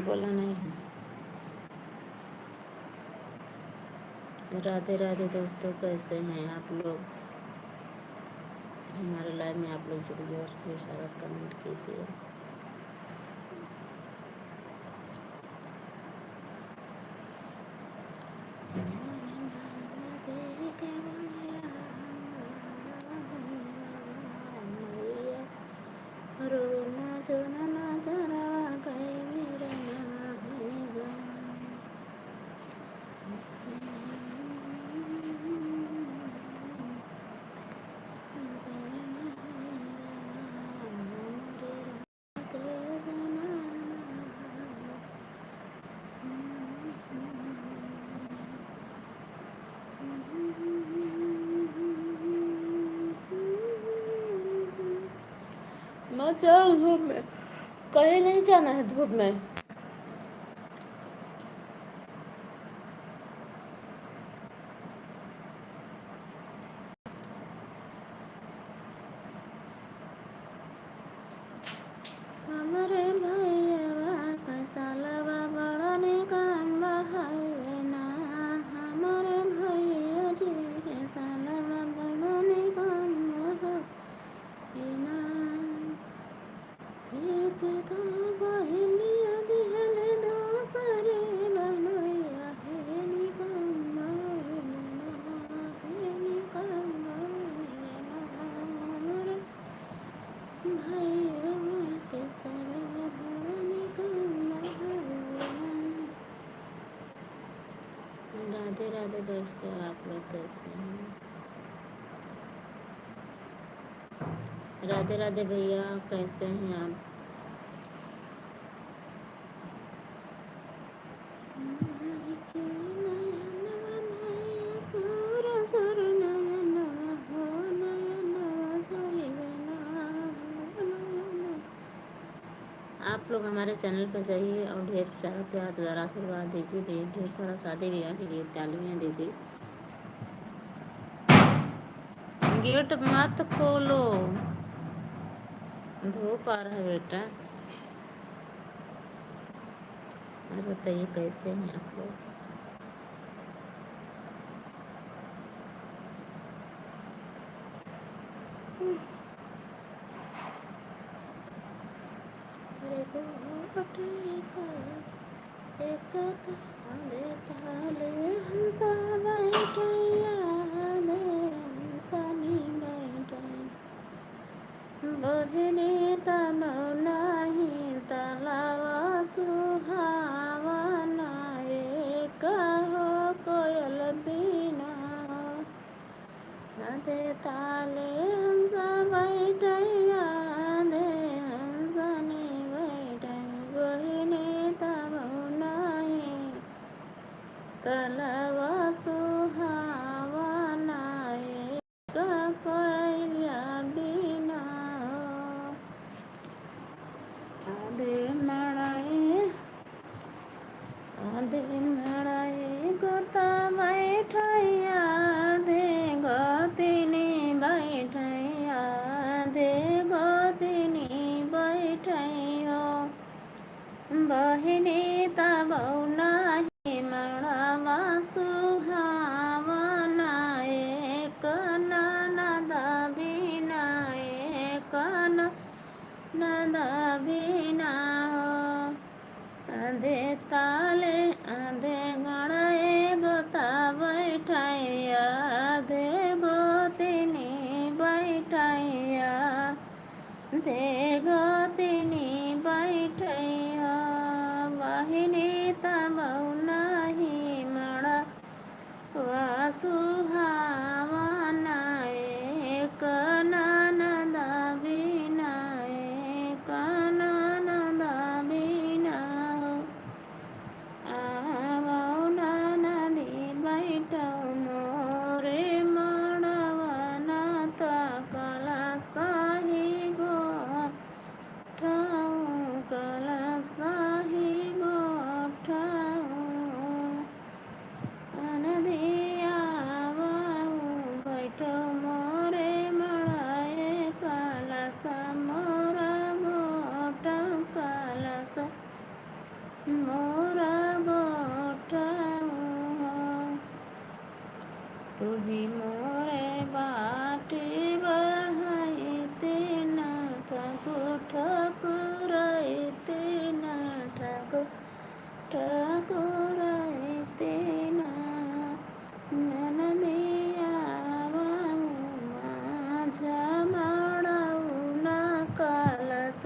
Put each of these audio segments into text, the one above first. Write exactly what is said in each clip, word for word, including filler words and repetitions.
बोला नहीं है। राधे राधे दोस्तों, कैसे हैं आप लोग? हमारे लाइव में आप लोग जुड़िए और ढेर सारा कमेंट कीजिए। मैं चल धूप में, कहीं नहीं जाना है धूप में। हमरे भैया के सालवा बड़ा निकम्मा हवे ना, हमरे भैया जी के सालवा बड़ा निकम्मा हवे ना। एक तो बहिनिया दिहले दोसरे बनैया, हे निकम्मा, हे निकम्मा, हे निकम्मा, हमरे भैया के सरवा बड़ा निकम्मा हवे। राधे राधे दोस्तों, आप लोग कैसे हैं? राधे राधे भैया, कैसे हैं आप? आप लोग हमारे चैनल पर जाइए और ढेर सारा प्यार, दुलार, आशीर्वाद दीजिए भैया, ढेर सारा शादी ब्याह के लिए तालियां दीजिए। गेट मत खोलो, धूप आ रहा है बेटा। और बताइए कैसे हैं आप लोग? बहिनी तब नाही तलवा सुहावना, एक हो कोयल बिना। आधे ताले हंस बैठै, आधे हंसनी बैठै, बहिनी तब नाही तलवा सुहावना, एक कोयलिया बिना हो। आधे मड़ई, आधे मड़ई गोता बैठै, आधे गोतिनी बैठै, आधे गोतिनी बैठै हो। बहिनी तब नाही मड़वा सुहावना, एक ननद बिना, एक ननद बिना हो। आधे ताले आधे गड़े गोता बैठै, आधे गोतिनी बैठै, आधे गोतिनी बैठै हो। बहिनी तब नाही मड़वा सुहावना, एक ननद बिना, एक ननद बिना हो। आवो ननदी बैठो मोरे मड़वा, ना त कलसा ही गो कुराई तेना, ननदिया बाऊ माझा माड़ऊ ना कलस,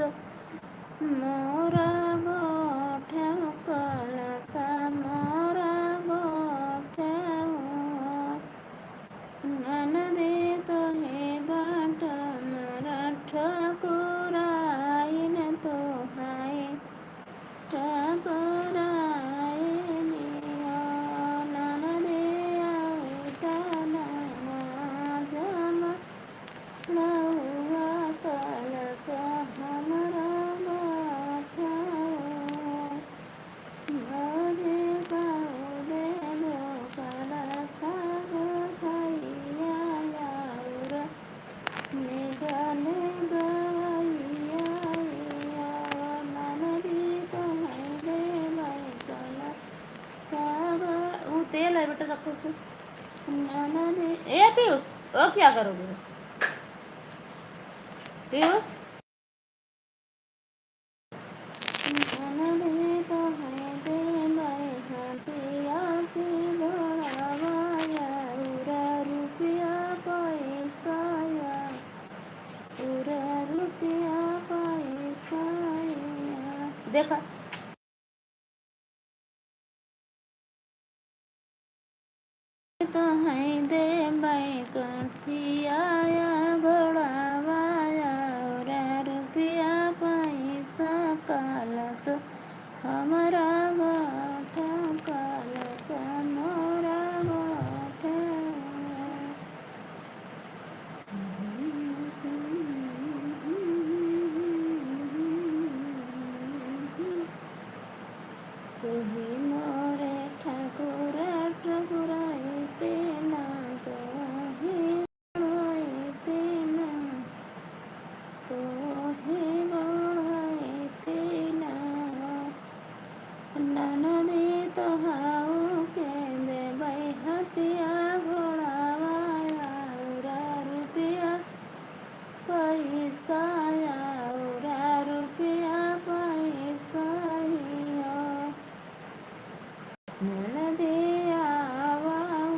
मोरा गोठा कलस, मोरा गोठा। ननदे तोहे बाट मरा ठकुराइन तोहाई, ठकुराई मिया। ननदे आउटा नवा जमा रउआ कलस हमरा गोठा। भौजी कउ देबो कलसा गो भैया आउर निकल गवैया, ननदी कउ देबै कलसा गो। ऊ तेल है बेटा, रखो उसमें। ननदी, ए पीयूष, ओ क्या करोगे पीयूष? ननदे तोहे देबै हथिया से घोड़ावा, आउर रुपया पैसा, आउर रुपया पैसा। देखा, तोहई देबै कोठिया या घोड़ावा या, आउर रुपया पैसा कलस, हमरा गोठा कलस, मोरा गोठा। तोहे मोरे ठकुरा, ठकुराई तेना, तोहे बढ़ाई तेना, तोहे बढ़ाई तेना। ननदी तोहाऊ के देबै हथिया घोड़ावा, आउर रुपया पैसा, आउर रुपया पैसा हो। ननदिया बाऊ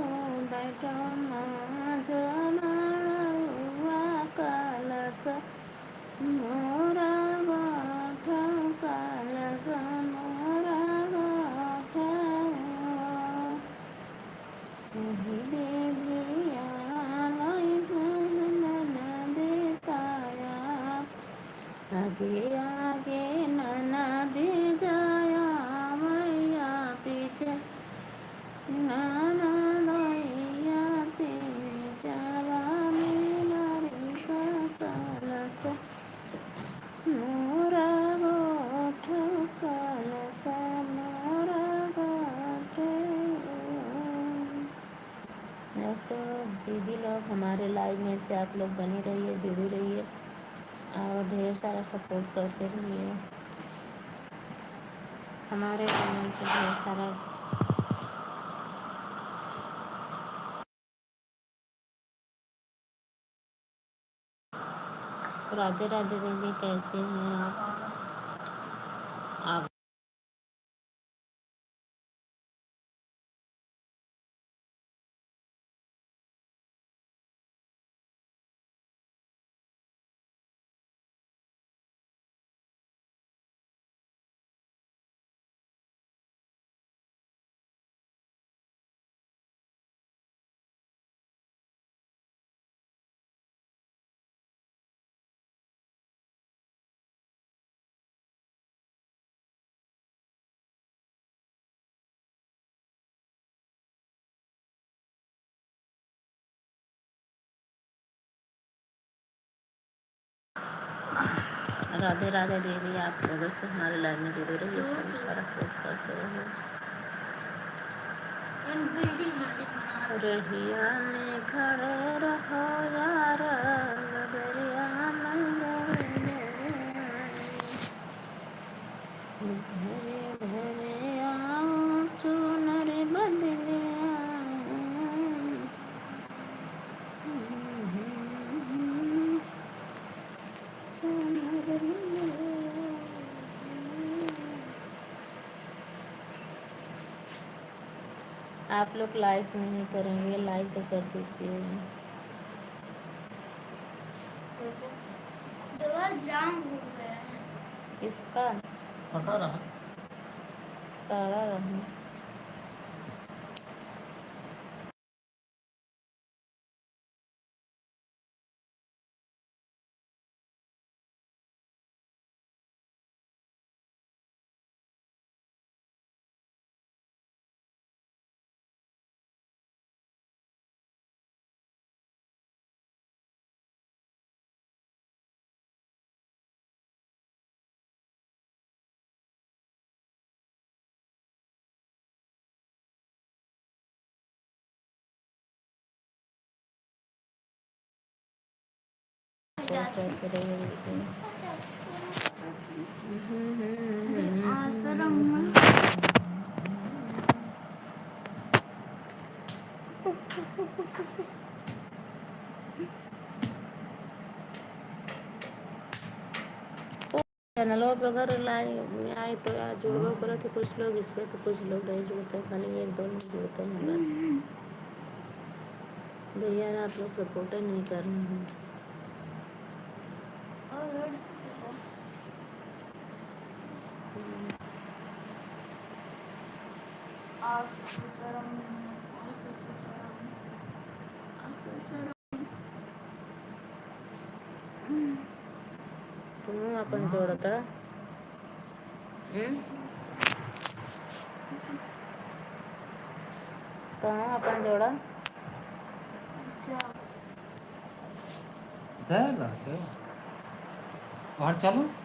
बैठो माझा माड़उआ कलस, मोरा गोठा कलस, मोरा गोठा। उही विधिया लइसन ननदे ताया, आगे आगे ननदी जाया, मैया पीछे ननदइया, तीन जवा में बारिश कलस। मोरा गोठ कलस, मोरा गोठ। दोस्तों, दीदी लोग, हमारे live में से आप लोग बने रहिए, जुड़े रहिए और ढेर सारा support करते रहिए। हमारे channel पे ढेर सारा राधे राधे दीदी, कैसे हैं आप? आप राधे राधे दीदी, आप लोगों से हमारे live में जुड़े रहिए, सब सारा support करते रहिए। रहिया में खड़े रहो यार, बदरिया में घरे घरे आओ चुनर बदले आओ। चुनर बदले आओ। आप लोग लाइक नहीं करेंगे, लाइक तो कर दीजिए। दवा जाम हो गया है। किसका? पका रहा। सड़ा रहा। चैनलों पे अगर लाइव में आए तो यार जुड़बो करत है कुछ लोग, इस पे तो कुछ लोग नहीं जुड़ते, खाली एक दो लोग जुड़ते हैं बस। भैया ना आप लोग सपोर्ट नहीं कर रहे हैं। तुम अपन जोड़ता। हम्म? तुम अपन जोड़ा। जाएगा, जाएगा। बाहर चलो।